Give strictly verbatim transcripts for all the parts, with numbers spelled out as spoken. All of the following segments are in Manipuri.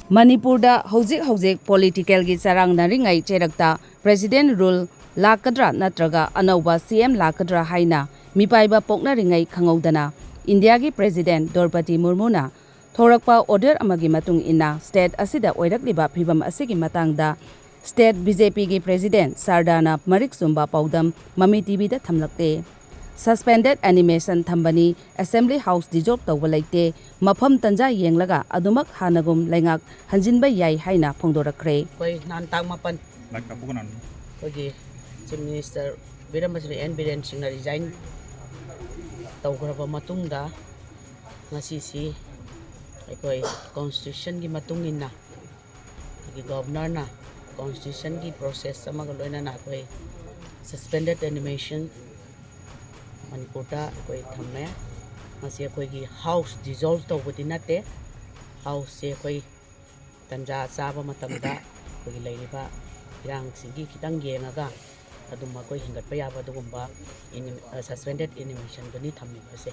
ꯃꯅꯤꯄꯨꯔꯗ ꯍꯧꯖꯤꯛ ꯍꯧꯖꯤꯛ ꯄꯣꯂꯤꯇꯤꯀꯦꯜꯒꯤ ꯆꯔꯥꯡꯅꯔꯤꯉꯩ ꯆꯩꯔꯛꯇ ꯄ꯭ꯔꯦꯁꯤꯗꯦꯟ ꯔꯨꯜ ꯂꯥꯛꯀꯗ꯭ꯔꯥ ꯅꯠꯇ꯭ꯔꯒ ꯑꯅꯧꯕ ꯁꯤ ꯑꯦꯝ ꯂꯥꯛꯀꯗ꯭ꯔꯥ ꯍꯥꯏꯅ ꯃꯤꯄꯥꯏꯕ ꯄꯣꯛꯅꯔꯤꯉꯩ ꯈꯪꯍꯧꯗꯅ ꯏꯟꯗꯤꯌꯥꯒꯤ ꯄ꯭ꯔꯦꯁꯤꯗꯦꯟ ꯗ꯭ꯔꯧꯄꯗꯤ ꯃꯨꯔꯃꯨꯅ ꯊꯣꯔꯛꯄ ꯑꯣꯔꯗꯔ ꯑꯃꯒꯤ ꯃꯇꯨꯡ ꯏꯟꯅ ꯁ꯭ꯇꯦꯠ ꯑꯁꯤꯗ ꯑꯣꯏꯔꯛꯂꯤꯕ ꯐꯤꯚꯝ ꯑꯁꯤꯒꯤ ꯃꯇꯥꯡꯗ ꯁ꯭ꯇꯦꯠ ꯕꯤ ꯖꯦ ꯄꯤꯒꯤ ꯄ꯭ꯔꯦꯁꯤꯗꯦꯟ ꯁꯥꯔꯗꯥꯅ ꯃꯔꯤꯛ ꯆꯨꯝꯕ ꯄꯥꯎꯗꯝ ꯃꯃꯤ ꯇꯤ ꯚꯤꯗ ꯊꯝꯂꯛꯂꯦ꯫ ꯁꯁꯄꯦꯟꯗꯦꯗ ꯑꯦꯅꯤꯃꯦꯁꯟ ꯊꯝꯕꯅꯤ, ꯑꯦꯁꯦꯝꯕ꯭ꯂꯤ ꯍꯥꯎꯁ ꯗꯤꯖꯣꯜꯕ ꯇꯧꯕ ꯂꯩꯇꯦ, ꯃꯐꯝ ꯇꯟꯖꯥ ꯌꯦꯡꯂꯒ ꯑꯗꯨꯃꯛ ꯍꯥꯟꯅꯒꯨꯝ ꯂꯩꯉꯥꯛ ꯍꯟꯖꯤꯟꯕ ꯌꯥꯏ ꯍꯥꯏꯅ ꯐꯣꯡꯗꯣꯔꯛꯈ꯭ꯔꯦ꯫ ꯑꯩꯈꯣꯏ ꯅꯍꯥꯟ ꯇꯥꯡ ꯃꯥꯄꯟ ꯂꯥꯏꯔꯤꯛ ꯇꯥꯛꯄ ꯀꯅꯥꯅꯣ? ꯑꯩꯈꯣꯏꯒꯤ ꯆꯤꯐ ꯃꯤꯅꯤꯁꯇꯔ ꯕꯤꯔꯦꯟ ꯁꯤꯡꯅ ꯔꯤꯖꯥꯏꯟ ꯇꯧꯈ꯭ꯔꯕ ꯃꯇꯨꯡꯗ ꯉꯁꯤꯁꯤ ꯑꯩꯈꯣꯏ ꯀꯣꯟꯁꯇꯤꯇ꯭ꯌꯨꯁꯟꯒꯤ ꯃꯇꯨꯡ ꯏꯟꯅ ꯑꯩꯈꯣꯏꯒꯤ ꯒꯣꯚꯔꯅꯔꯅ ꯀꯣꯟꯁꯇꯤꯇ꯭ꯌꯨꯁꯟꯒꯤ ꯄ꯭ꯔꯣꯁꯦꯁ ꯑꯃꯒ ꯂꯣꯏꯅꯅ ꯑꯩꯈꯣꯏ ꯁꯁꯄꯦꯟꯗꯦꯗ ꯑꯦꯅꯤꯃꯦꯁꯟ ꯃꯅꯤꯄꯨꯔꯗ ꯑꯩꯈꯣꯏ ꯊꯝꯃꯦ꯫ ꯃꯁꯤ ꯑꯩꯈꯣꯏꯒꯤ ꯍꯥꯎꯁ ꯗꯤꯖꯣꯜꯕ ꯇꯧꯕꯗꯤ ꯅꯠꯇꯦ꯫ ꯍꯥꯎꯁꯁꯦ ꯑꯩꯈꯣꯏ ꯇꯟꯖꯥ ꯆꯥꯕ ꯃꯇꯝꯗ ꯑꯩꯈꯣꯏꯒꯤ ꯂꯩꯔꯤꯕ ꯏꯔꯥꯡꯁꯤꯒꯤ ꯈꯤꯇꯪ ꯌꯦꯡꯉꯒ ꯑꯗꯨꯝ ꯑꯩꯈꯣꯏ ꯍꯦꯟꯒꯠꯄ ꯌꯥꯕ ꯑꯗꯨꯒꯨꯝꯕ ꯁꯁꯄꯦꯟꯗꯦꯗ ꯑꯦꯅꯤꯃꯦꯁꯟꯗꯨꯅꯤ ꯊꯝꯃꯤꯕꯁꯦ꯫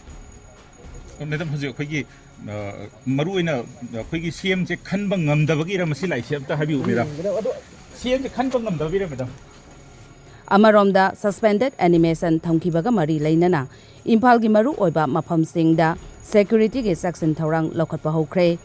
ꯃꯦꯗꯥꯝ, ꯍꯧꯖꯤꯛ ꯑꯩꯈꯣꯏꯒꯤ, ꯑ, ꯃꯔꯨꯑꯣꯏꯅ ꯑꯩꯈꯣꯏꯒꯤ ꯁꯤ ꯑꯦꯝꯁꯦ ꯈꯟꯕ ꯉꯝꯗꯕꯒꯤꯔ ꯃꯁꯤ ꯂꯥꯛꯏꯁꯦ? ꯑꯝꯇ ꯍꯥꯏꯕꯤꯌꯨ, ꯃꯦꯗꯥꯝ꯫ ꯃꯦꯗꯥꯝ, ꯑꯗꯣ ꯁꯤ ꯑꯦꯝꯁꯦ ꯈꯟꯕ ꯉꯝꯗꯕꯒꯤꯔ, ꯃꯦꯗꯥꯝ? ꯑꯃꯔꯣꯝꯗ, ꯁꯁꯄꯦꯟꯗꯦꯗ ꯑꯦꯅꯤꯃꯦꯁꯟ ꯊꯝꯈꯤꯕꯒ ꯃꯔꯤ ꯂꯩꯅꯅ ꯏꯝꯐꯥꯜꯒꯤ ꯃꯔꯨꯑꯣꯏꯕ ꯃꯐꯝꯁꯤꯡꯗ ꯁꯦꯀ꯭ꯌꯨꯔꯤꯇꯤꯒꯤ ꯆꯦꯛꯁꯤꯟ ꯊꯧꯔꯥꯡ ꯂꯧꯈꯠꯄ ꯍꯧꯈ꯭ꯔꯦ꯫